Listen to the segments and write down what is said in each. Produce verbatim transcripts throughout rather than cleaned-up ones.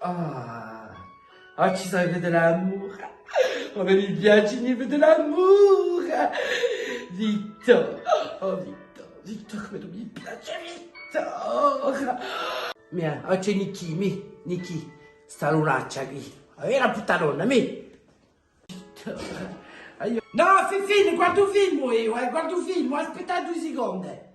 Ah, ah, ci sai, vede l'amore. Oh, mi piace, mi vede l'amore. Victor, oh Victor, Victor, come mi piace Victor. Mì, oh, c'hè Nicky, mì, Nicky, sta lunaccia quì. Avè a puttanona, mì. Victor. Aiò. Nò, Fifì, guardu un filmu eiu, eh, guardu un filmu, aspetta dui secondi.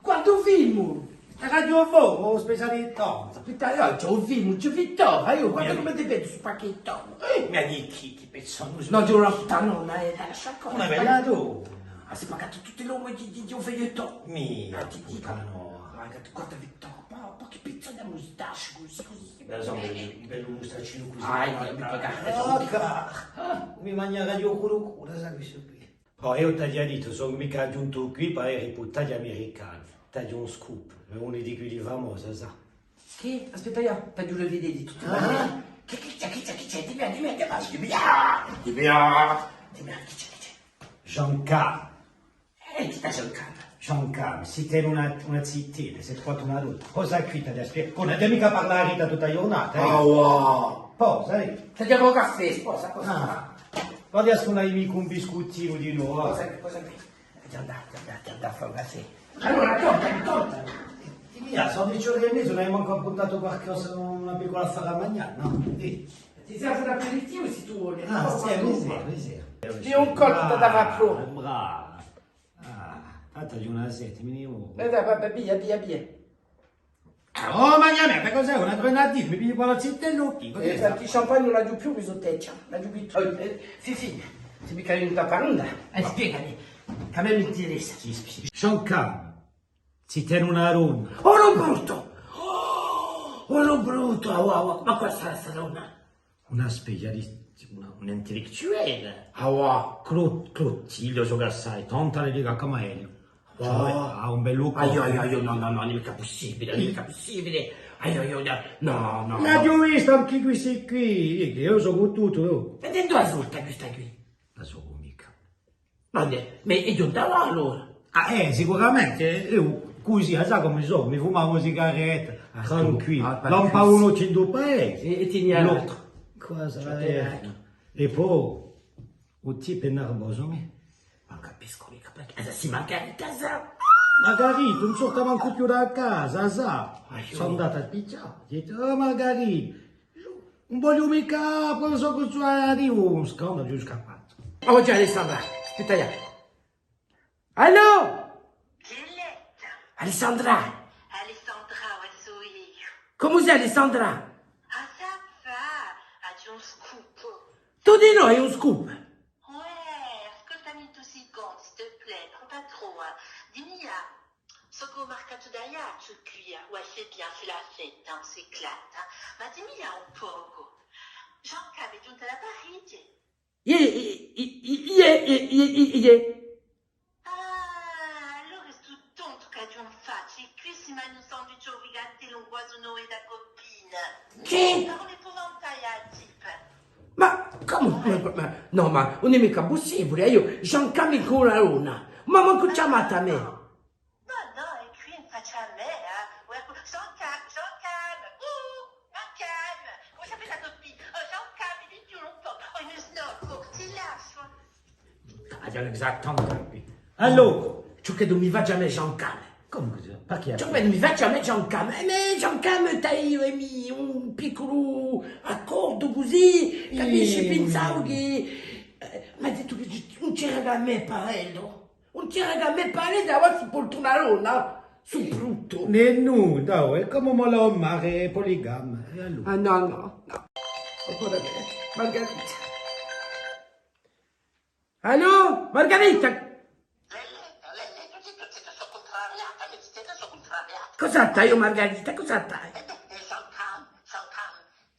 Guardu un filmu! Sta Radio Foro, o speciale di tanza. Aspetta, eiu c'hè un filmu, c'hè Vittoria, eiu guarda cumu ti vedu stu pacchettu. Eh, mi dici chì pezzu, nò, di una puttanona, eh, dai, lascia corre. Una bella donna. Ah, s'hè pagatu tutti i nomi di, di, di un feuilleton. Mì, ah, ti dicu. Puttanona. Guarda, guarda Vittoria, po, po chì pezzu di mustaccia cusì, cusì. Beh, insomma, un bellu mustaccinu cusì. Ah, mi pagate. Ah, mi magna Radio Curucura, sai quessu quì. Oh, eiu t'aghju dettu, sò micca ghjuntu quì per avè i puttani americani. T'aghju un scoop, hè unu di quelli famosi, sà. Chì? Aspetta, eiu t'aghju da vede tuttu. Ah. Chì, chì c'hè, chì c'hè, chì c'hè? Dimmi, dimmi, dimmi, dimmi, dimmi, dimmi, chì c'hè, chì c'hè? Jean-Cam. Eh, chì hè Jean-Cam? Jean-Cam, si tene una, una zitella, si squatta una donna. Cosa quì, t'aghju da spiegà? Ùn aghju micca da parlà à Rita tutta a ghjurnata, eh? Ah, wow. Posa, eh. T'aghju da dà un caffè, posa, posa. Ah. Vadu à sunà micca un biscuttinu di novu, eh. Posa quì, posa quì. Aghju da andà, aghju da andà, aghju da fà un caffè. Allora, contami, contami. Dimmi, à sodeci ore è mezu, ùn hai mancu appuntatu qualcosa, un picculu affare à manghjà, nò? Sì. Ti serve un aperitivu, sì tù voli. Ah, sì, sì, sì. Eiu un colpu da dà à prova. Brava, brava. Ah, tantu aghju una sete, mi ne vò. Eh, dai, và bè, via, via, via. Ah, oh, mamma mia, ma cos'hè? Una grenadine? Mi pigli qualchì zitellu? Chì, cos'hè sta? Eh, perchè champagne ùn l'aghju più, mi sò teccia, l'aghju vintu. Eh, eh, Fifì, sì micca venuta à parlà? Eh, spiegami, chì à mè m'interessa. Sì, sì, sì. Jean-Cam, si tene una donna. Oh, l'hè bruttu! Oh, l'hè bruttu! Ah, wow, wow, ma quale sarà sta donna? Una spezia di, una, un intellettuale. Ah, wow. Clo-, Clotilde, sò chì assai, tanta di cacca, ma ellu. Wow. Cioè, hà un bellu corpu. Aiò, aiò, aiò, nò, nò, nò, ùn hè micca pussibile, ùn hè micca pussibile. Aiò, aiò, aiò, nò, nò, nò. L'aghju vista ancu questa quì, eiu sò cuntu, nò? Ma di induva surta questa quì? Ùn la sò micca. Ma, ma hè ghjunta quì allora? Ah, eh, sicuramente, eiu cusì, a sà cumu sò, mi fumavu una sigaretta, tranquillu, ah, lampava un ochju in u paese. È, è tenia l'altru. Cosa, eh? È po, u tipu hè nervosu, mì. Ma ùn capiscu micca perchè. A sà, sì Margarita, a sà. Margarita, ùn surtu mancu più da casa, a sà. Sò andatu à pichjà. Aghju dettu, oh, Margarita, ùn vogliu micca, po sò cusì, arrivu, un scandalu, sò scappatu. Oh, ghjà, Alessandra, aspetta, ghjà. Allò? Chì hè? Alessandra! Alessandra, avà sò eiu. Cumu sè, Alessandra? Ah, sà, aghju un scoop. Tù di nò, hai un scoop? Uè, ascoltami dui secondi, s'il te plaît, trova, trova. Dimmi, ah, sò à u marcatu d'Aiacciu quì, eh, ouais, c'est bien, c'est la fête, hein, on s'éclate, hein. Ma dimmi, ah, un pocu. Jean-Cam hè ghjuntu da Parigi? Iè, iè, iè, iè, iè, iè, iè. Ah, allora sò tontu ch'aghju in faccia, è quì si magna un sandwich, un fricadelle, un guasu novu da copina. Chì? Par un épouvantail, à tipa. Ma cumu? Ma, ma, nò, ma ùn hè micca pussibule, eiu, Jean-Cam incù una donna, ma mancu chjamatu à mè. Nò, nò, hè quì in faccia à mè, eh. Jean-Cam, Jean-Cam, uh, Jean-Cam, cumu s'appella stu quì? Oh, Jean-Cam, veni quì un pocu, oh, mi snoccu, ti lasciu. Ah, ghjà, esattamente quì. Allora, ciò chì ùn mi face à mè Jean-Cam. Cumu chì? Perchè? Ciò chì ùn mi face à mè Jean-Cam. Eh, ma Jean-Cam, t'hà eiu è mè un picculu accordu cusì, capisci? Pinsavu chì, eh, m'hà dettu chì ùn c'era chè mè par ellu. Ùn c'era chè mè par ellu, avà si porta una donna, stu bruttu. Nè, nò, dai, hè cum'è u mare, hè poligama, è allora? Ah, nò, nò, nò. Oppuru, Margarita. Allò, Margarita? Lelè, Lelè, tù sì, tù sì, sò cuntrariata, mi dite, sò cuntrariata. Cosa t'hai, Margarita? Cosa t'hai? Eh, eh, Jean-Cam, Jean-Cam,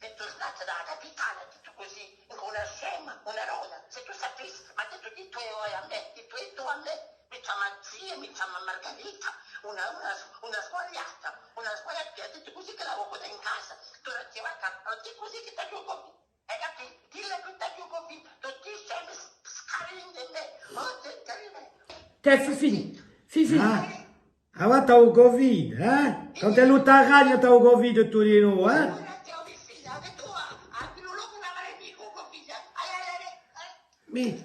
hè turnata da a capitale, hà dettu cusì, una scema, una donna, s'è tù sapissi, m'hà dettu di tù è à mè, di tù è tù à mè, mi chjama zia, mi chjama Margarita, una, una, una sguagliata, una sguagliata, hà dettu cusì chì l'aghju avuta in casa, tù eri arrivata, hà dettu cusì chì t'aghju convinta. Hai capitu? Dilla chì t'aghju convintu, tutti i scemi s-, scarini di mè. Oh, Dio, Dio, Dio. Tè, Fifì, Fifì. Ah. Avà t'hà u covid, eh? Quant'ellu t'arragna t'hà u covid tù dinù, eh? Mì,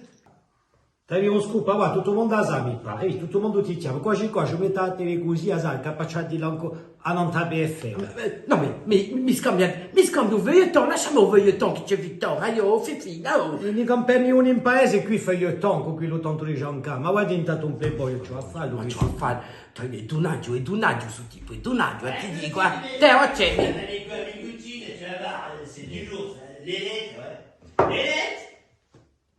t'aviu un scoop, avà tuttu u mondu a sà, mi pare, tuttu u mondu ti chjama, quasi quasi, mettateli cusì, a sà, capaci di l'ancu, à nant'à B F M. Eh, nò, mi, mi, mi scambia, mi scambia u feuilleton, lasciami u feuilleton chì ci hè Vittoria, eiu, Fifina, oh. È micca per mì unu in paese quì feuilleton, cù quellu tantu di Gianca, ma avà hè diventatu un playboy, ciò à fallu. Ma ciò à fallu. È dunaghju, è dunaghju stu tipu, è dunaghju, eh, ti dicu, eh. Tè, o c'hè? C'est du lourd, ça. Lélette, ouais. Lélette,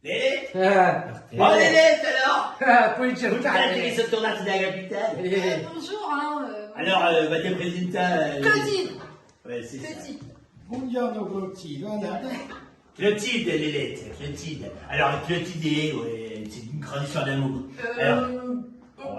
Lélette. Eh. Oh, Lélette, alors. Eh, poi circà. Vous êtes sotto la capitale. Eh, bonjour, hein, euh, alors, euh, va te présenter, euh, Clotilde. Ouais, c'est ça. Clotilde. Bonjour, Clotilde. Voilà. Clotilde, Lélette, Clotilde. Alors, Clotilde, ouais, c'est une grande histoire d'amour. Euh, alors,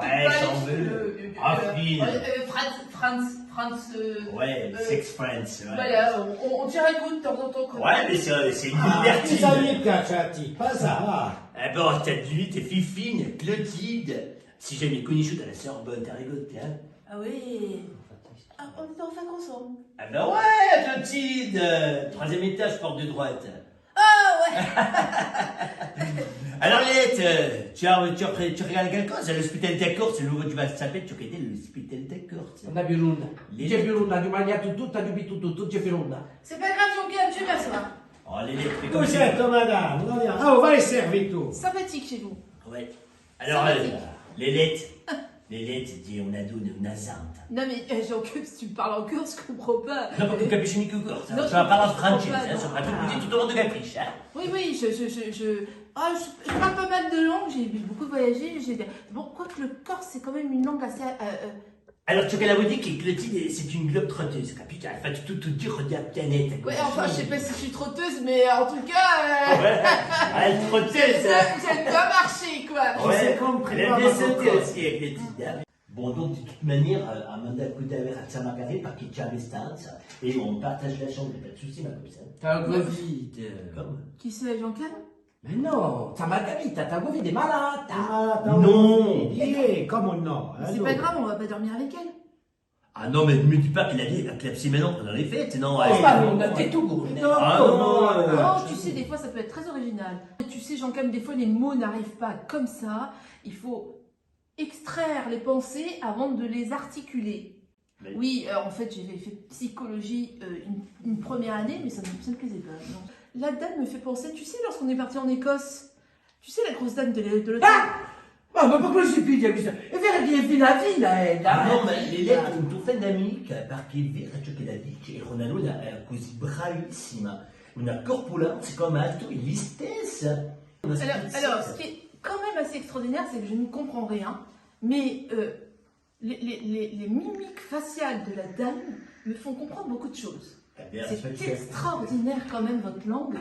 ouais, si on veut. Euh, euh, euh, Franz, Franz, Franz, euh, ouais, euh, sex friends, ouais. Voilà, on, on, on dirait que de temps en temps que... Ouais, mais c'est, c'est une libertine. Ah, ça lui plaît, ça, ti, pas ça, ah. Eh ben, t'as dit, t'es fifine, Clotilde. Si jamais connu à la Sorbonne, t'as rigolé, hein. Ah oui. Ah, on était en vacances ensemble. Ah ben ouais, Clotilde, euh, troisième étage, porte de droite. Ah ouais. Alors, Lélette, euh, tu as, tu as, tu regardes quelque chose? L'Hospital des Corses, c'est le nouveau du Val Sapet, tu connais l'Hospital des Corses. Ùn ci hè più nunda. Ùn ci hè più nunda, aghju manghjatu tuttu, aghju bittu tuttu, ùn ci hè più nunda. C'est pas grave, Jean-Pierre, tu m'assois. Oh, Lélette, mais... Cos'hè, madame? Ah, oh, vai servitore. Sympathique chez vous. Ouais. Alors, euh, Lélette, Lélette, t'es una donna, una santa. Non, mais, euh, Jean-Claude, si tu me parles en corse, je comprends pas. Non, ma tù capisci micca u corsu, eh. Non, tu vas parler français, hein, soprattuttu, cusì tuttu u mondu capisce, hein. Oui, oui, je, je, je, je, ah, je, je parle pas mal de langues, j'ai beaucoup voyagé, j'ai, bon, quoique le corse, c'est quand même une langue assez, euh, euh, Alors, ciò ch'ella vole dì chì Clotilde, c'est une globe-trotteuse, capitu? Hà fattu tuttu u giru di a pianeta. Ouais, enfin, je sais pas si je suis trotteuse, mais en tout cas, euh, ouais. Ah, elle est trotteuse, hein. J'aime, j'aime bien marcher, quoi. Ouais. Elle aime bien sauter aussi, Clotilde, hein. Bon, donc, de toute manière, euh, à Mandacouta vers à Saint-Margaret, parce que tu as mes stances, et on partage la chambre, pas de souci, ma copine. T'as le covid. Comment? Chì sè, Jean-Claude? Mais non, t'hà mal capitu, t'hà u covid, t'hè malata. T'hè malata, nò. Eh, comment nò? C'est pas grave, on va pas dormir avec elle. Ah non, mais ne me dis pas qu'elle a dit avec la semaine entre dans les fêtes, non, oh, elle... Pas nò, t'hè tuttu bon. Ah non, euh. Oh, tu sais, des fois, ça peut être très original. Tu sais, Jean-Claude, des fois, les mots n'arrivent pas comme ça. Il faut extraire les pensées avant de les articuler. Mais oui, euh, en fait, j'ai fait psychologie, euh, une, une première année, mais ça me, ça me plaisait pas, non. La dame me fait penser, tu sais, lorsqu'on est parti en Écosse, tu sais, la grosse dame de l'hôtel. Ah! Ma, ma, ma cosa si piglia questa? Hè vera chì hè fina fina, eh, dai. Ah non, ma Lélette, ùn t'offenda micca, perchè hè vera ciò ch'ella dice, era una donna, eh, cusì bravissima, una corpulenza come a tua, listessa. Alors, alors, ce qui est quand même assez extraordinaire, c'est que je ne comprends rien, mais, euh, les, les, les, les mimiques faciales de la dame me font comprendre beaucoup de choses. Eh bien, c'est extraordinaire quand même, votre langue.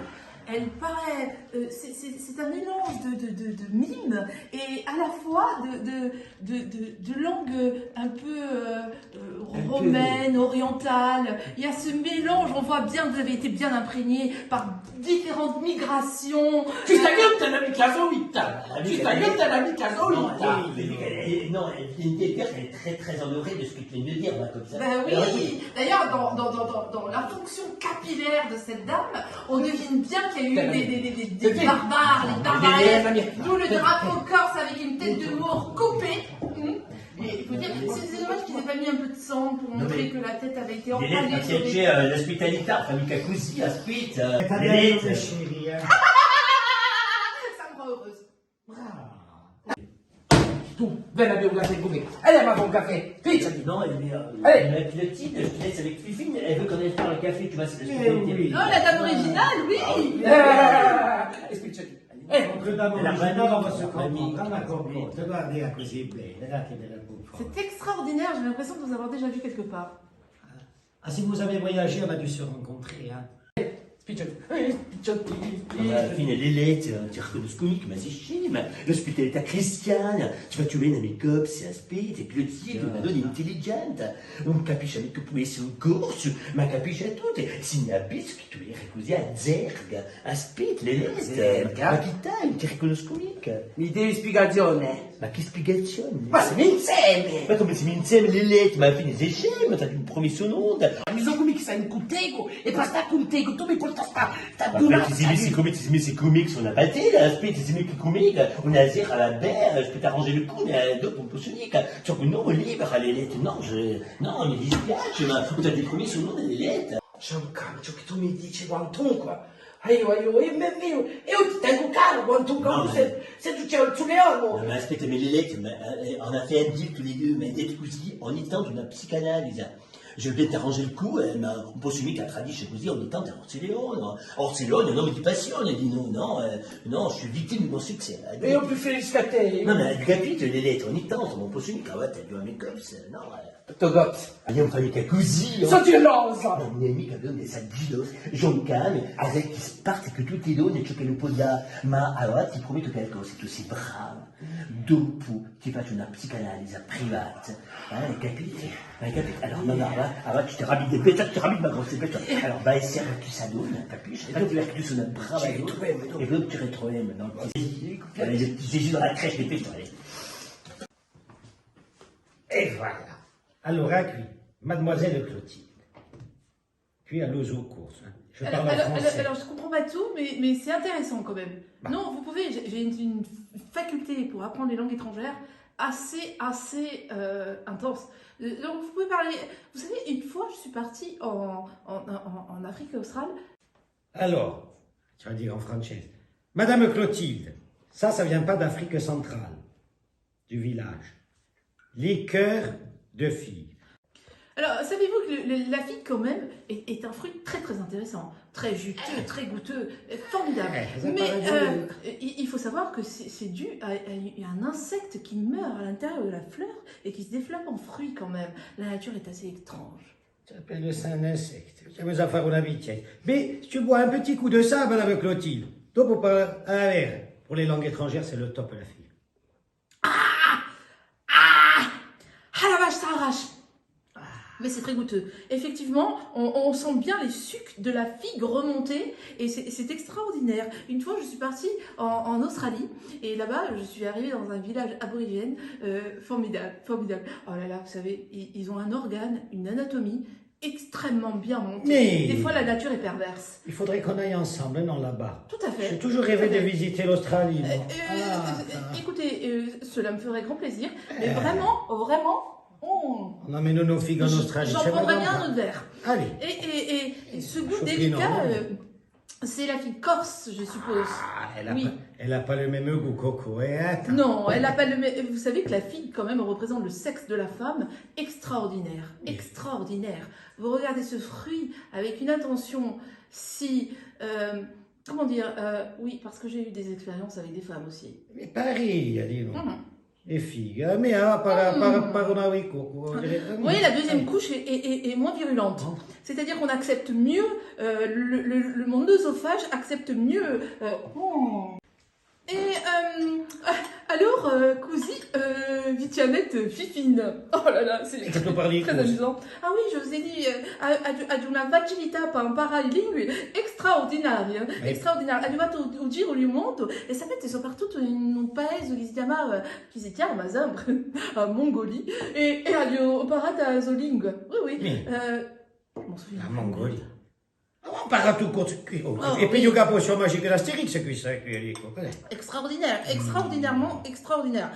Elle paraît, euh, c'est, c'est, c'est un mélange de, de, de, de mime et à la fois de, de, de, de, de langue un peu, euh, euh, romaine, orientale. Il y a ce mélange, on voit bien que vous avez été bien imprégné par différentes migrations. Questa ghjente ùn hè micca solita. Questa ghjente ùn hè micca solita. Non, elle, elle, elle, non, elle vient de dire qu'elle est très, très honorée de ce que tu viens de dire, là, comme ça. Ben oui. Alors, oui. D'ailleurs, dans, dans, dans, dans, dans la fonction capillaire de cette dame, on devine bien qu'il y a eu des, des, des, des, des barbares, des barbares, d'où le drapeau corse avec une tête de Maure coupée. Hmm. Mais il faut dire, c'est, c'est dommage qu'ils aient pas mis un peu de sang pour montrer que la tête avait été empalée sur des... Lélette, ma piacè, euh, l'ospitalità, fà micca cusì, aspetta, euh, Lélette. Ça me rend heureuse. Brava. Tù, veni à bè un caffè cù mè. Allez, ma fà un caffè, picciati. Non, eh bien, euh, allez. Ma Clotilde, je te laisse avec Fifine, elle veut qu'on aille faire le café, tu vois, c'est l'ospitalité. Mais oui. Oh, la dame originale, oui. Eh, eh, eh, eh, eh, eh, eh, eh. Eh, entre dames originales, on va se comprendre, hein, ma cocotte. Guarda cusì bella, guarda che bella cocotte. C'est extraordinaire, j'ai l'impression de vous avoir déjà vu quelque part. Ah, si vous avez voyagé, on a dû se rencontrer, hein. Ma à a fine, Lelette, eh, ti ricunnoscu micca, ma sì, ma l'ospitalità cristiana, ti facciu vene à a me coppa, aspetta, Clotilde, una donna intelligente, ùn capisce micca chì pò esse un Corsu, ma capisce tuttu, si n'avvisu chì tù eri cusì azerga, aspetta, Lelette, ma chì t'hai, ùn ti ricunnoscu micca. Mi devi spiegazione. Ma chì spiegazione? Ma semu inseme! Ma cumu semu inseme, Lelette? Ma à a fine sì scema, t'aghju prumissu un'onda. Mi sò cumu chì stà cun tecu, è per stà cun tecu, tù mi porti sta, sta... Ma donna, ti sì messu cum'è, ti sì messu cum'è, sò una batella, aspetta, ti sì messu cum'è, una sera à a bière, je peux t'arranger le coup, ma dopu ùn possu micca, sò un omu liberu, Lelette, non, je, non, mi dispiace, ma t'aghju prumissu un'onda, Lelette. Lasciami, ciò chì tù mi dici, quantunque. Aiò, aiò, eiu, eiu, eiu ti tengu caru, quantunque, nò, ma sè, sè tù ci hai un leone. Nò, ma aspetta, ma Lelette, ma, eh, on a fait un deal tous les deux, ma dite cusì, ogni tantu una psicanalisi. Je veux bien t'arranger le coup, eh, ma ùn possu micca tradisce cusì, ogni tantu un orsiglione, nò? Orsiglione, un omu di passione, dinò, nò, eh, nò, je suis victime de mon succès, eh. È eiu più felice chè tè. Nò, ma hai capitu, Lelette, ogni tantu, ùn possu micca, guarda, t'aghju a me coppa, nò, eh. Tuttu ghjozza. Ùn fà micca cusì, eh. Sò ghjilosa! Nò, ùn hè micca, ùn hè micca ghjilosa. Ghjuncami, a sai chì sparte cù tutte e donne ciò ch'ellu pò dà. Ma allora ti prumettu qualcosa, sè tù sì brava, dopu ti facciu una psicanalisi privata. Eh, hai capitu? Hai capitu? Allora, ma, ma, ma, allora, ti rabitti, ti rabitti, ma grossa, ti... Allora, và à esse cù sta donna, capisci? È dopu, perchè tù sì una brava donna, è dopu ci ritruvemu, nò? Allez, je, je suis dans la crèche des pêcheurs, allez. Et voilà. Allora quì, mademoiselle Clotilde. Quì à l'usu corsu, hein. Je parle en français. Alors, alors, alors, je comprends pas tout, mais, mais c'est intéressant quand même. Bah. Non, vous pouvez, j'ai, j'ai une, une faculté pour apprendre les langues étrangères assez, assez, euh, intense. Euh, donc, vous pouvez parler, vous savez, une fois, je suis partie en, en, en, en Afrique australe. Alors, tu vas dire en français, Madame Clotilde, ça, ça vient pas d'Afrique centrale. Du village. Liqueur de figue. Alors, savez-vous que le, le, la figue, quand même, est, est un fruit très, très intéressant, très juteux, très goûteux, euh, formidable. Eh, ça paraît joli. Mais, euh, il, il faut savoir que c'est, c'est dû à, à un insecte qui meurt à l'intérieur de la fleur et qui se développe en fruit, quand même. La nature est assez étrange. Ça s'appelle un insecte. Ça vous a fait une vite. Mais si tu bois un petit coup de ça, Madame Clotilde, donc pour parler, à la mer, pour les langues étrangères, c'est le top, la figue. Ah ! Ah ! Ah la vache, ça arrache ! Mais c'est très goûteux. Effectivement, on, on sent bien les sucs de la figue remonter et c'est, c'est extraordinaire. Une fois, je suis partie en, en Australie et là-bas, je suis arrivée dans un village aborigène, euh, formidable, formidable. Oh là là, vous savez, ils, ils ont un organe, une anatomie extrêmement bien montée. Mais des fois, la nature est perverse. Il faudrait qu'on aille ensemble, non, là-bas. Tout à fait. J'ai toujours rêvé de visiter l'Australie, moi. Tout à fait. Euh, euh, euh, écoutez, euh, cela me ferait grand plaisir, mais vraiment, vraiment, on... On amène nos figues en Australie. J'en prendrai bien un autre verre. Allez. Et, et, et, et ce goût délicat, euh, c'est la figue corse, je suppose. Ah, elle a pas, elle a pas le même goût, Coco, hein, attends. Non, elle a pas le même. Vous savez que la figue, quand même, représente le sexe de la femme. Extraordinaire, extraordinaire. Vous regardez ce fruit avec une attention si, euh, comment dire, euh, oui, parce que j'ai eu des expériences avec des femmes aussi. Mais pareil, dis donc. Mhm. E fighe, à mi, ah, pare, pare, pare una bicoca, on dirait. Vous voyez, la deuxième couche est, est, est, est moins virulente. C'est-à-dire qu'on accepte mieux, euh, le, le, le, mon œsophage accepte mieux, euh, et, euh, alors, euh, cusì, euh, vi chjamate Fifine. Oh là là, c'est très amusant. Ah oui, je vous ai dit, euh, aghju, aghju una facilità per amparà e lingue straordinaria, straordinaria. Aghju fattu u, u giru di u mondu, è sapete, soprattuttu in un paese chì si chjamava, chì si chjama sempre, a Mongolia, è, è aghju amparatu a so lingua. Oui, oui. Euh, je m'en souviens plus. La Mongolie. Ah, on parle tout court, quì, oh. Ah, è poi eiu capiscu micca l'Astérix, quì, sai, quì, eccu, cos'hè? Extraordinaire, extraordinairement extraordinaire.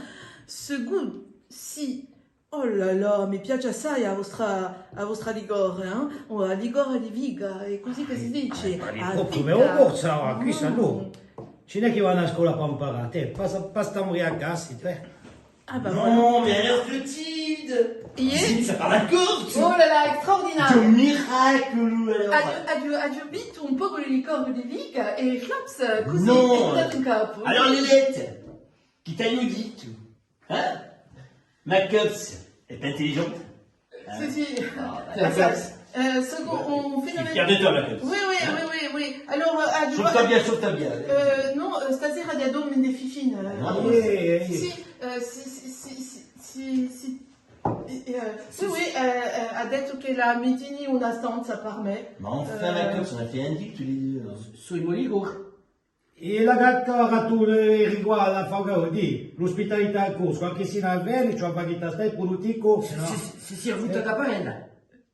Ce goût, si. Oh là là, mi piace assai a vostra, a vostra liquore, eh? Oh, a liquore di figa, hè cusì chì si dice. Eh, parli propiu cum'è un corsu, quì, sà, nò? Ci n'hè chì vanu à a scola pà amparà, tè, basta, basta imbriacassi, tè. Ah bah voilà. Non, mais alors Clotilde, iè? Cusì si parla corsu! Oh là là, extraordinaire! Hè un miraculu, allora! Aghju, aghju, aghju bitu un pocu di liquore di figa è flaps, cusì, nò, hè andatu in capu. Allora, Lelette, chì t'aghju dettu? Eh? Ma Cops hè più intelligente? Sì, sì. Ah, ma Cops, Euh, ce qu'on, on fait... T'es fière de toi, ma petite. Oui, oui, oui, oui, oui. Alors, euh, ah, je vois... Chauffe-toi bien, chauffe-toi bien. Euh, non, euh, stasera, il y a donc des fifines, euh, si, euh, si, si, si, si, si, euh, oui, oui, euh, euh, hà dettu ch'ella mi tinia una stanza per mè. Ma enfin, ma copina, on a fait un deal tous les deux, hein. Sò in Moligo. È la gatta, ora tù, eh, riguarda, fa cusì, l'ospitalità in corsu, ancu s'è ùn veni, ci vole à fà chì stà puru tù, si, si, si, si, eh, da parella.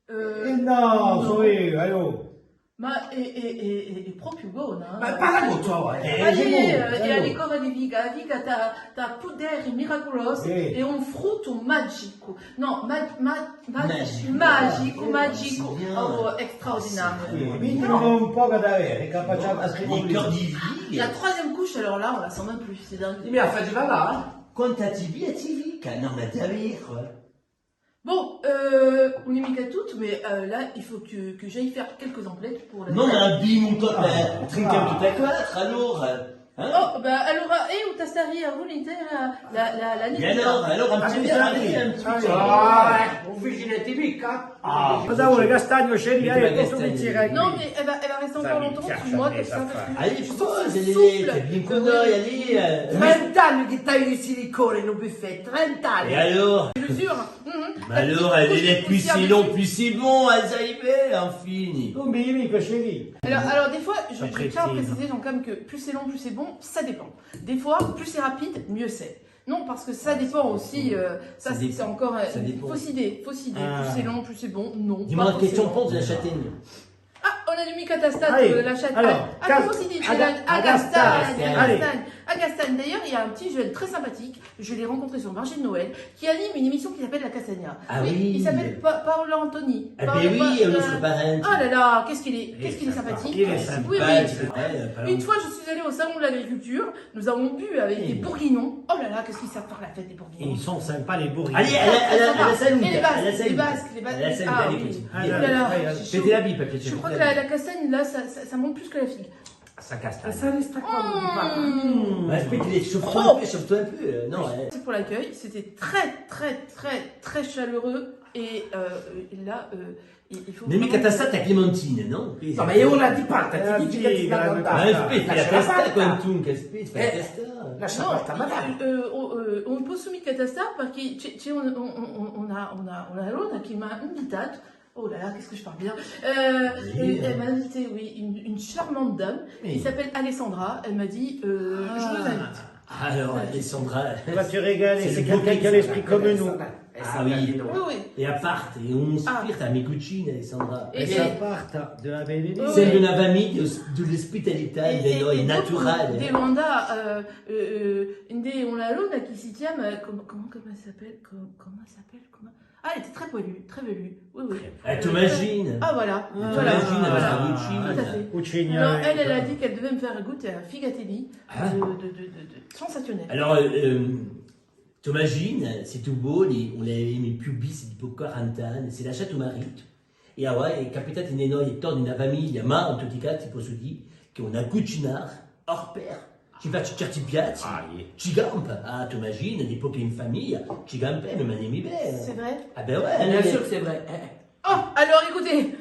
Eh, eh, nò, nò. Sò eiu, allora. Ma hè, hè, hè, hè, hè propiu bona, eh. Ma parla cù tò, eh. Eh, ma iè, eh, hè a licora di fica, a fica t'hà, t'hà puteri miraculosi, eh, hè un fruttu magicu. Nò, ma-, ma-, ma-, magicu, magicu, magicu. Sì, oh, straordinariu. Quì, quì ci vole un pocu da avè, hè capace à scrive un libru. Licora di fica. La troisième couche, alors là, on la sent même plus, c'est dingue. Mì a faci là, eh? Quant'è chì vi, chì vi, chì ùn hè micca vera, eh. Bon, euh, ùn hè micca tuttu, mais, euh, là, il faut que, que j'aille faire quelques emplettes pour la... Nò, ma avemu un tocca, eh, trinchemu tutti è quattru, allora. Hein? Oh, bè, allora, eiu tastaria vulintera la, la, la... È allora, allora, un petit... Ah, eh, un vicinu di micca? Ah, ma dai, castagnu, chérie, allez, fais-toi plaisir. Non, mais elle va, elle va rester encore longtemps sous moi, comme ça, parce que je suis souple. Allez, allez, allez. Trent'anni chì tagliu sti licori in u buffet, trent'anni. È allora? Je vous jure. Mhm. Ma allora, pus c'est long, pus c'est bon, eh, sai bè, infine. Bon, bè, bè, così. Alors, alors, des fois, je, je tiens à préciser donc quand même que plus c'est long, plus c'est bon, ça dépend. Des fois, plus c'est rapide, mieux c'est. Non, parce que ça dépend aussi, euh, ça, c'est encore, euh, fausse idée, fausse idée. Plus c'est long, plus c'est bon, non, pas forcément. Dis-moi, qu'est-ce que tu en penses de la châtaigne ? Ah, ùn aghju micca tastatu la châtaigne. Ah, cumu si dice? A castagne. A castagne. D'ailleurs, il y a un petit jeune très sympathique, je l'ai rencontré sur le marché de Noël, qui anime une émission qui s'appelle La Castagna. Ah oui. Il s'appelle Pa-, Paolo Antoni. Eh ben oui, un autre parent. Oh là là, qu'est-ce qu'il est, qu'est-ce qu'il est sympathique. Il est sympathique. Oui, oui. Une fois, je suis allée au salon de l'agriculture, nous avons bu avec des bourguignons. Oh là là, qu'est-ce qu'ils savent faire la fête, des bourguignons. Et ils sont sympas, les bourguignons. Allez, à la, à la, à la salute, à la salute. Les Basques, les Basques, les Basques. Ah oui. Oh là là, je crois que la, la castagne, là, ça, ça, ça monte plus que la figue. Ça casse pas. Ça reste à quoi, on dit pas. Bah, explique-les, chauffe-toi un peu, chauffe-toi un peu, euh, non, hein. C'est pour l'accueil, c'était très, très, très, très chaleureux et, euh, et là, euh, Mì micca tastata a clementina, nò? Nò, ma eiu ùn la dicu, ti dicu chì ti... Ma aspetta, lascia tastà, quantunque, aspetta, lascia tastà. Nò, eh, eh, ùn possu micca tastà perchè ci hè, ci hè un, un, un, una, una, una donna chì m'hà invitatu. Oh là là, qu'est-ce que je parle bien. Euh, elle, elle m'a invité, oui, une, une charmante dame qui s'appelle Alessandra. Elle m'a dit, euh, je vous invite. Alors, Alessandra, tu vas te régaler, c'est quelqu'un qui a l'esprit comme nous. Ah oui. Oui, oui. È à parte, hè un spirtu, a me cucina, Alessandra. È, è, sembra una famiglia di, di l'ospitalità, di noi, naturale. Devu andà, eh, eh, eh, ind'una donna chì si chjama, com-, comment, comment elle s'appelle, com-, comment elle s'appelle, comment... Ah, elle était très poilue, très velue. Oui, oui. Eh, Thomasine. Ah, voilà. Thomasine, voilà. Tout à fait. Alors, elle, elle a dit qu'elle devait me faire goûter un figatelli de, de, de, de, de sensationnel. Alors, euh, euh, Thomasine, s'è tù voli, ùn l'avemu più vista dipoi quaranta anni, s'hè lasciata u maritu. È avà hè capitata ind'è noi, hè torna in a famiglia, ma in tutti i casi possu dì chì hè una cucinara hors pair, ci face certi piatti, ci campa, ah, Thomasine, dipoi chì hè in famiglia, ci campemu, ma nò micca bè. C'est vrai ? Ah ben ouais, bien sûr que c'est vrai. Eh, eh. Oh, alors écoutez,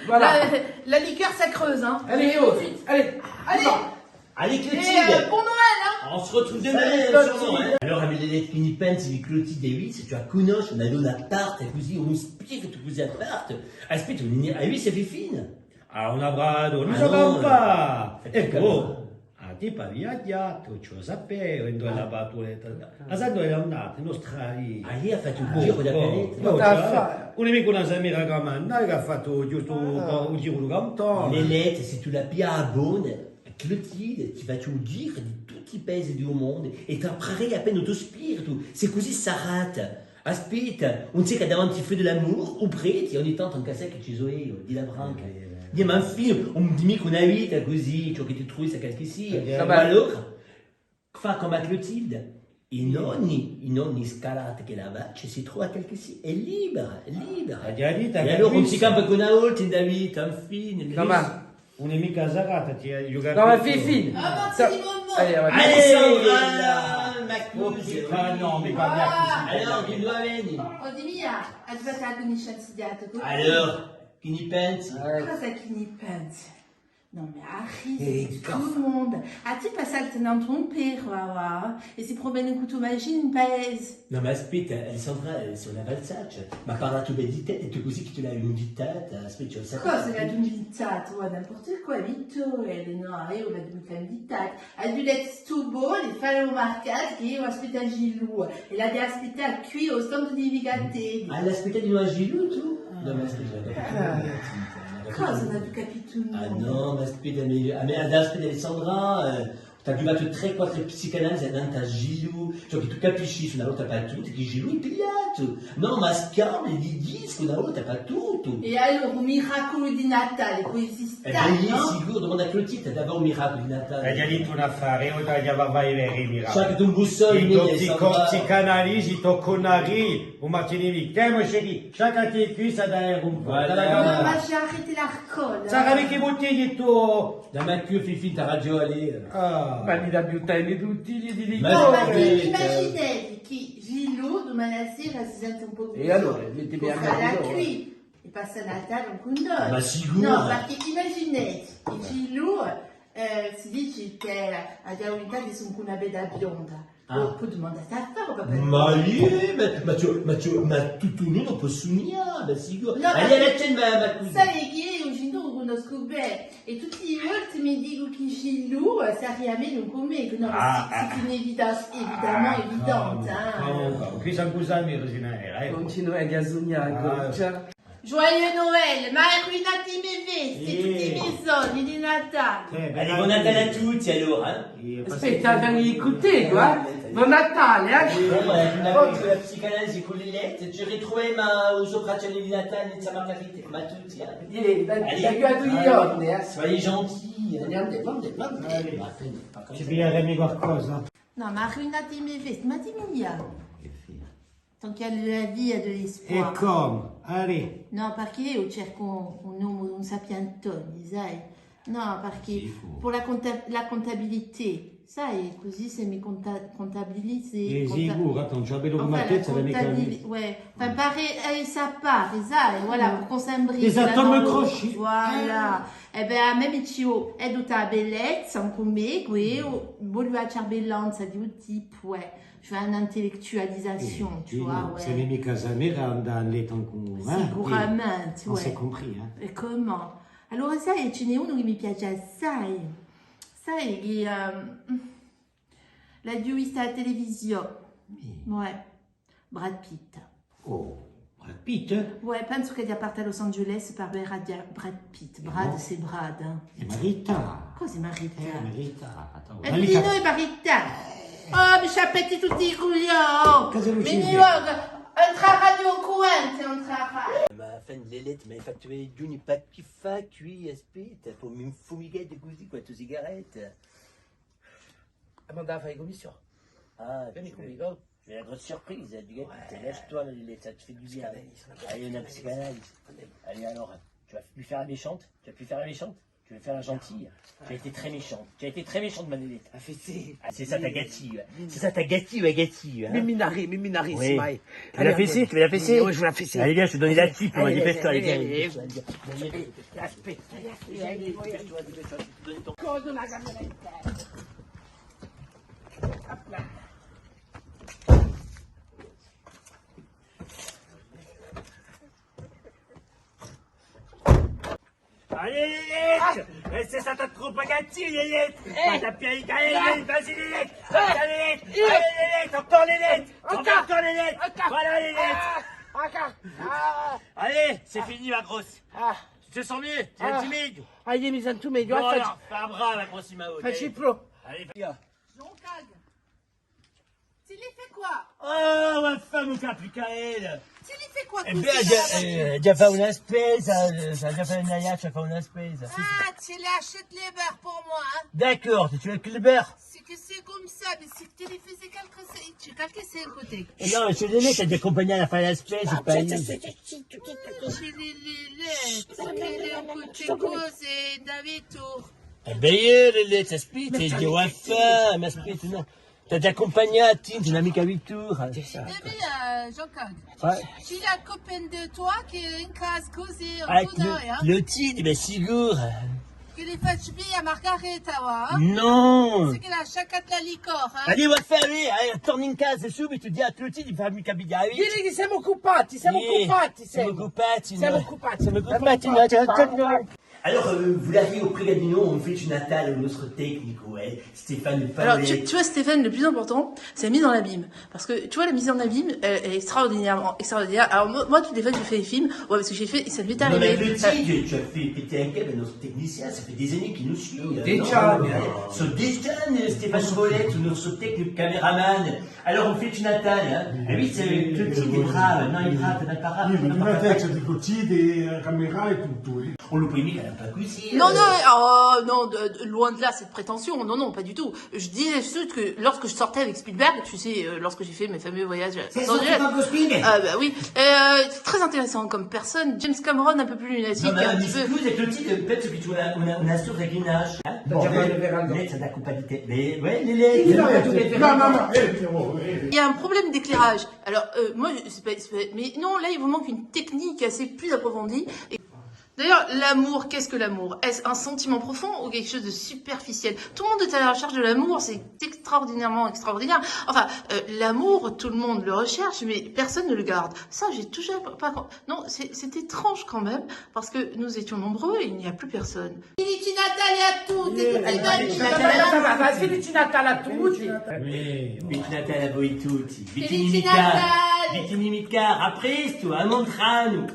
voilà. La, la liqueur, ça creuse, hein. Allez, tout de suite. Allez, allez. Allez, Clotilde. Et, euh, bon Noël, hein. On se retrouve demain, Clotilde. Alors, avà, chì ni pensi di Clotilde, eh oui, s'è tù a cunnosci, una donna à parte, cusì, un spirtu cusì à parte. Aspetta, ah oui, c'est Fifine. Ah, una brava donna, ùn sò campà. Eccu. Ah, ti pari viaghjatu, ci vole à sapè, induve hè a Patuletta. A sà induve hè andata, in Australia. Ah, iè, hà fattu u giru di a pianeta. Ùn hè micca una samera ch'hà mandatu, ch'hà fattu ghjustu u giru di u cantone. Leletta, s'è tù la pigli bona, Clotilde, ti face u giru di tutti i paesi di u mondu è t'aprirà appena u to spirtu, sì cusì sarrata. Aspetta, ùn sè chì davanti à Feux de l'amour, u preti, ogni tantu ancu à sà chì ci sò eiu, di la branca. Dì, ma infine, ùn dì micca una vita cusì, ciò chì ti trovi à qualchissia. Ma allora, fà cum'è Clotilde. In ogni, in ogni scalata ch'ella face, si trova qualchissia, hè libera, hè libera. È allora ùn si campa chè una volta in a vita, infine. Ùn hè micca sarrata, ti aghju capitu. Nò, ma Fifine. Allez, Alessandra, ma scusi. Ah, nò, mi parla cusì. Allora, chì duv'ella veni? Oh, dì mi, aghju fattu a cunniscenza di Atoco. Allora, Chì ni pensi? Eh. Cosa chì ni pensi? Non, mais arrête, eh, c'est tout le monde. Ah, ti passi nantu à un perru, ah, và. È si prumeni cù u to machine in paese. Nò, ma aspetta, Alessandra, eh, sò una falsaccia. M'hà parlatu bè di tè, è tù cusì chì tù l'hai invitata, aspetta, ùn sò... Cosa l'hai invitata? Oh, n'importe quoi, Vittore, nò, eiu ùn l'aghju micca invitata. Aghju dettu, stu bonu, fà u marcatu, chì eiu aspettu à Gilou. È l'aghju da aspittà quì à u stand di Vigatelli. Ah, l'hai da aspittà dinò à Gilou, tù? Nò, ma aspetta, ma... Cosa, ùn aghju capitu? Ah, nò, ma aspetta, ma, ah, ma aspetta, Alessandra, eh, t'aghju fattu trè, quattru psicanalisi annantu à Gilou, ciò chì tù capisci, una volta pà tutti, chì Gilou hè pigliatu. Nò, ma scambiu di discu una volta pà tutti. È allora, u miraculu di Natale, pò esiste, nò? Eh bè, iè, sicuru, dumanda à Clotilde, d'avè un miraculu di Natale. Aghju dettu un affare, eiu t'aghju da fà vede i miraculi. Sciacca un bussone, i to psicanalisi, i to cunari, u Martini Vic. Temo, chéri, sciacca ti quì, s'hà da avè un pò. Voilà. Nò, ma arrête l'alcol. Sarà chì buttigli tù? Da ma chì fai finta ragiò à lei. Ah. Ma li dà più tempu tutti, li... Ma... Nò, ma imaginate chì Gilou, dumani sera, si sente un pò cusì. È allora, metti... Pò fà quì. È passa Natale cù noi. Ma sicuru. Nò, perchè imaginate, chì Gilou, eh, si dice chì hà da unità di sò cù una bella bionda. Ah. Pò, pò dumandà à fà, o papà. Ma iè, ma, ma tù, ma tù, ma tuttu ognuno pò sugnà, ma sicuru. Nò, ma... Allez, allez, ma, ma cusì. Sai chì eiu Gilou u cunnoscu bè, è tutti i volti mi dicu chì Gilou, eh, saria megliu cù mè, nò, ma... Ah, c'est, c'est une évidence, évidemment évidente, hein. Quì sò cusì, mi rosina, eh. Ùn ci n'hè chè à sugnà, ah, eccu. Joyeux Noël, ma arruinate i me festi, tutti i me sogni di Natale. Eh, bè, allez, bon Natale à tutti, allora, eh. Aspetta, fammi ascoltà, eh. Bon Natale, eh. Bon, eh, una piccola psicanalisi cù Lilette, ci ritruvemu à u so bracciale di Natale, in Santa Margarita, cum'è à tutti, eh. Allez, da, da quì à dui ghjorni, eh. Soyez gentils, eh. Andemu, andemu, andemu. Allez. Ci pigliaremu qualcosa. Nò, ma arruinate i me festi, ma dimmi, chì fai? Tant qu'il y a de la vie, il y a de l'espoir. È cumu? Allez. Nò, perchè eiu cercu un, un omu, un sapientone, sai? Nò, perchè... Sicuru. Pà a conta-, a contabilité, sai, cusì s'è mi conta-, contabilisi... È conta-, sicuru, attends, ci hè bellu... Enfin, cum'è a testa, la contabili-, ouais. Enfin, pare, eh, ça part, sai, voilà, pà ch'ùn s'imbrichi... Esatto, la... Voilà. Eh bè, à mè mi ci vole, hè tutta a bellezza, cum'è, quì, vogliu a ciarbellanza di u tippu, eh. Cioè, un'intellectualisation, tu vois, ouais. Sè micca a mera, andemu à lettu cù, eh? Sicuramente, ouais. On s'est compris, hein? È cumu? Allora, sai, ci n'hè unu chì mi piace assai. Sai chì, ehm, l'aghju vistu à a televisione. Mì. Ouais. Brad Pitt. Oh, Brad Pitt? Ouais, pensu ch'ellu hè partu à Los Angeles per vede Brad Pitt. Brad, c'est Brad, hein. Hè maritatu. Cosa hè maritatu? Eh, maritatu. È Malika. È dinò hè maritatu. Oh, mi ci avete tutti i cuglioni. Cosa vuliu dì? Mi ne vogu. Entrerai à u cunventu, entrerai. Ma enfin, Lilette, m'hai fattu vede i ghjuni, ma chì fai quì, aspetta, pò mi infumicà cusì quattru sigarette. Andemu à fà e cummissioni. Ah, veni cù mè. Ci hè una grossa surpresa, eh, di... Ouais. Lâche-toi, Lilette, ça te fait du bien. Psicanalisi, psicanalisi. Allez, una psicanalisi. Andemu. Allez, alors, tu vas plus faire la méchante, tu vas plus faire la méchante, tu vas faire la gentille. Tu as été très méchante, tu as été très méchante, ma Lilette. Ah, fais... Ah, c'est ça ta gâtie, ouais. C'est ça ta gâtie, ouais, gâtie, hein. Mè mi n'arrêtu, mè mi n'arrêtu, oui. Mai. Tu veux la fesser, tu veux la fesser ? Oui, je veux la fesser. Allez, viens, je te donne la tupe, allez, dépêche-toi, allez, viens, allez, viens. Aspetta, aspetta. Dépêche-toi, dépêche-toi, je te donne ton... Cosa, una camionetta. Allez, Lilette ! Eh, c'est ça ta troupe, gâtie, Lilette ! Eh ! T'as pris les gars, Lilette, vas-y, Lilette ! Vas-y, Lilette ! Allez, Lilette, encore Lilette ! Encore, encore Lilette ! Encore ! Voilà, Lilette ! Ah ! Encore ! Ah ! Allez, c'est fini, ma grosse. Ah ! Tu te sens mieux ? Tu es timide ? Ah, iè, mi sentu megliu. Bon, alors, fais un bras, la grosse, ma haute. Fais pro. Allez, viens. Jean-Cag. Tu lui fais quoi ? Oh, ma femme, au capicaël. Tu lui fais quoi ? Eh ben, elle a, euh, elle a fait une espèce, euh, elle a fait une espèce. Ah, tu lui achètes les beurres pour moi, hein ? D'accord, tu veux que le beurre ? C'est que c'est comme ça, mais si tu lui faisais quelques, quelques cinq côtés. Eh non, mais c'est des mecs qui accompagnent à la fin de l'espèce, c'est pas... Chez les, les, les, chez les, les côtés cause, David, oh. Eh ben, eh, Lilette, aspetta, je dis, ouais, femme, aspetta, non. T'aghju accumpagnatu, ùn hè micca vittura. T'hai vistu, eh, Jean-Claude? Ouais. Ci hè un copain di tò chì hè in casa cusì, ah, Clo-, Clotilde, bè, sicuru. Chì li faci piglià à Margareta, và, eh? Nò! Sì chì l'hà sciaccatu la licora, eh? Allez, và à fà, eh, torna in casa subitu, dì à Clotilde di fà micca piglià. Dì chì simu occupati, simu occupati, simu occupati, simu occupati, nò? Simu occupati, nò? Allora, eh, vulariu prigà di noi un fici natale à u nostru tecnicu, eh, Stéphane Paoletti. Alors, tu, tu vois, Stéphane, le plus important, c'est la mise en abîme. Parce que, tu vois, la mise en abîme, elle, elle est extraordinairement, extraordinaire. Alors, moi, moi, toutes les fois que je fais des films, ouais, parce que j'ai fait, ça m'est arrivé. Non, mais le titre, tu as fait péter un câble à notre technicien, ça fait des années qu'il nous suit. Des années. Sò des années, Stéphane Paoletti, notre technique caméraman. Alors, un fici natale, hein. Eh oui, c'est le titre, il est brave, non, il est brave, t'as pas grave. Iè, ma una testa di così, di, eh, camera è tuttu, eh. On le peut aimer quand même pas così. Non, non, oh, non, de, de, loin de là, cette prétention. Non, non, pas du tout. Je disais juste que lorsque je sortais avec Spielberg, tu sais, euh, lorsque j'ai fait mes fameux voyages à Los Angeles, euh, bah oui, euh, c'est très intéressant comme personne. James Cameron, un peu plus lunatique, un petit peu. Non, mais excuse, avec le titre, peut-être que tu as, on a, on a sûr avec une hache, hein. Bon, mais, mais ça n'a pas été, mais, ouais, les, les, non, non, non, eh, oh, eh. Il y a un problème d'éclairage. Alors, euh, moi, je, c'est pas, c'est pas, mais non, là, il vous manque une technique assez plus approfondie. Et d'ailleurs, l'amour, qu'est-ce que l'amour ? Est-ce un sentiment profond ou quelque chose de superficiel ? Tout le monde est à la recherche de l'amour, c'est extraordinairement extraordinaire. Enfin, euh, l'amour, tout le monde le recherche, mais personne ne le garde. Ça, j'ai toujours pas, pas com-, non, c'est, c'est étrange quand même, parce que nous étions nombreux et il n'y a plus personne. Felice Natale à tutti, tutti quanti. Felice Natale à tutti. Felice Natale à voi tutti. Felice Natale. Vittinimi cari, à prestu, à un antr'annu.